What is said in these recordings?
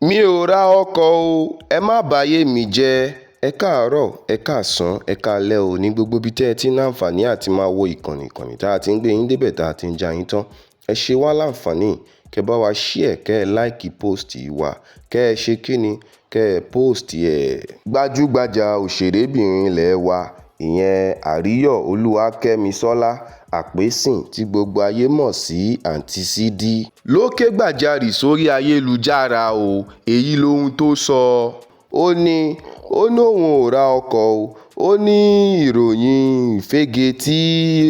Mi ò ra ọkọ̀ o, ẹ má báyé mi jẹ́. Ẹ káàárọ̀, ẹ káàsán, ẹ káalẹ́ o ní gbogbo ibi tí ẹ ti ń àǹfààní àti máa wo ìkànnì ìkànnì tá a ti ń gbé yín débẹ̀ tá a ti ń já yín tán. Ẹ ṣe wá láǹfààní, kẹ bá wa share, kẹ ẹ like post wa, kẹ ẹ ṣe kíni, kẹ ẹ post ẹ̀. Gbajúgbajà òṣèrébìnrin ilé wa, ìyẹn Àríyọ̀ Olúwakẹ́misọ́lá Àpèsìn tí gbogbo ayé mọ̀ sí Àǹtí Sídí, ló kẹ́gbajàre sórí ayélujára o. Èyí lohun tó sọ. Ó ní ó ní òun ò ra ọkọ̀ o. Ó ní ìròyìn ìfẹ́gẹ́ tí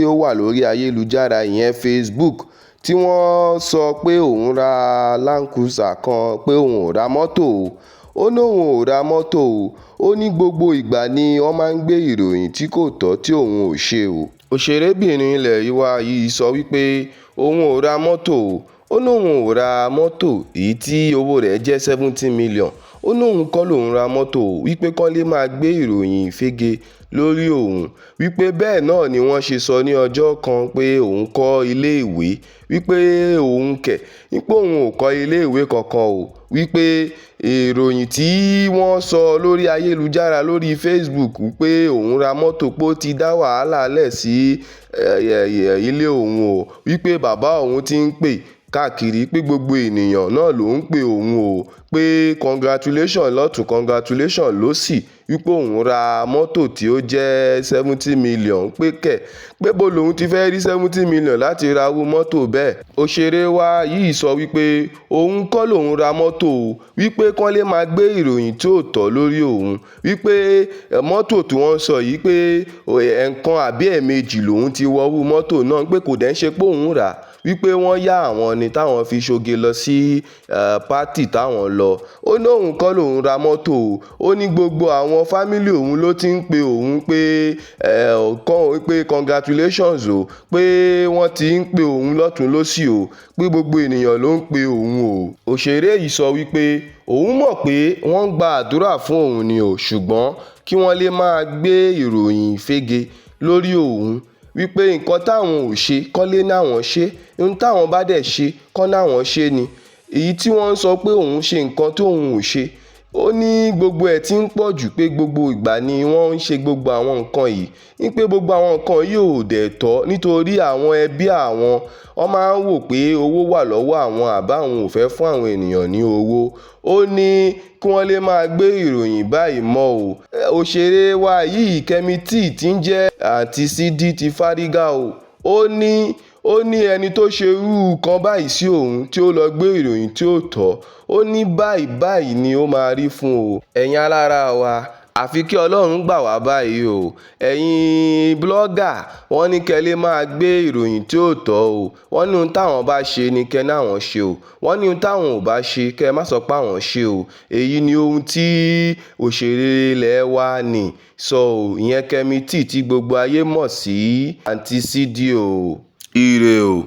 ó wà lórí ayélujára, ìyẹn Facebook, tí wọ́n sọ pé òun ra Land Cruiser kan, pé òun ò ra mọ́tò o. Ó ní òun ò ra mọ́tò o. Ó ní gbogbo ìgbà ni wọ́n máa ń gbé ìròyìn tí kò tọ́ tí òun ò ṣe o. Òṣèrébìnrin ilẹ̀ wa yìí sọ wípé òun ò ra mọ́tò o. Ó ní òun ò ra mọ́tò èyí tí owó rẹ̀ jẹ́ 70 million. Ó ní òun kọ́ lòun ra mọ́tò o, wípé kán lè máa gbé ìròyìn ìfẹ́gẹ́ lórí òun, wípé bẹ́ẹ̀ náà ni wọ́n ṣe sọ ní ọjọ́ kan pé òun kọ́ ilé ìwé, wípé òun kẹ̀, wípé òun ò kọ́ ilé ìwé kankan o, wípé ìròyìn tí wọ́n sọ lórí ayélujára lórí Facebook pé òun ra mọ́tò, pé ó ti dá wàhálà lẹ̀ sí ilé òun o, wípé bàbá òun ti ń pè káàkiri, pé gbogbo ènìyàn náà ló ń pè òun o, pé congratulation lọ́tùn, congratulation lósì, wípé òun ra mọ́tò tí ó jẹ́ 70 million, pé kẹ̀, pé bó lòun ti fẹ́ rí 70 million láti ra irú mọ́tò bẹ́ẹ̀. Òṣèré wa yìí sọ wípé òun kọ́ lòun ra mọ́tò o, wípé kán lè máa gbé ìròyìn tí ò tọ́ lórí òun, wípé mọ́tò tí wọ́n sọ yìí, pé ẹ̀ẹ̀kan àbí ẹ̀ẹ̀mejì lòun ti wọ irú mọ́tò náà, pé kò dẹ̀ ń ṣe pé òun rà á, wípé wọ́n yá àwọn ni táwọn fi ṣoge lọ sí party táwọn lọ. Ó ní òun kọ́ lòun ra mọ́tò o. Ó ní gbogbo àwọn family òun ló ti ń pe òun pé kọ́ pé congratulations o, pé wọ́n ti ń pe òun lọ́tùn lósì o, pé gbogbo ènìyàn ló ń pe òun o. Òṣèré yìí sọ wípé òun mọ̀ pé wọ́n ń gba àdúrà fún òun ni o, ṣùgbọ́n kí wọ́n lè máa gbé ìròyìn ìfẹ́gẹ́ lórí òun, wípé nǹkan táwọn ò ṣe kọ́ lé náwọn ṣe, ohun táwọn bá dẹ̀ ṣe kọ́ náwọn ṣe ni. Èyí tí wọ́n ń sọ pé òun ṣe nǹkan tí òun ò ṣe. Ó ní gbogbo ẹ̀ tí ń pọ̀ jù, pé gbogbo ìgbà ni wọ́n ń ṣe gbogbo àwọn nǹkan yìí, wípé gbogbo àwọn nǹkan yìí ò dẹ̀ tọ́, nítorí àwọn ẹbí àwọn wọ́n máa ń wò pé owó wà lọ́wọ́ àwọn àbá àwọn ò fẹ́ fún àwọn ènìyàn ní owó. Ó ní kí wọ́n lè máa gbé ìròyìn báyìí mọ́ o. Òṣèré wa yìí Kẹ́mi T tí ń jẹ́ Àǹtí Sídí ti fárígá o. Ó ní ẹni tó ṣe irú nǹkan báyìí sí òun, tí ó lọ gbé ìròyìn tí ò tọ́, ó ní báyìí báyìí ni ó máa rí fún o. Ẹ̀yin alára wa, àfi kí Ọlọ́run gbà wá báyìí o. Ẹ̀yin blogger, wọ́n ní kẹ́ lè máa gbé ìròyìn tí ò tọ́ o. Wọ́n ní ohun táwọn bá ṣe ni kẹ́ náà wọ́n ṣe o. Wọ́n ní ohun táwọn ò bá ṣe kẹ́ má sọ pé àwọn ṣe o. Èyí ni ohun tí òṣèré ilẹ̀ wa ní sọ o, ìyẹn Kẹ́mi T tí gbogbo ayé mọ̀ sí Àǹtí Sídí o. Ire o.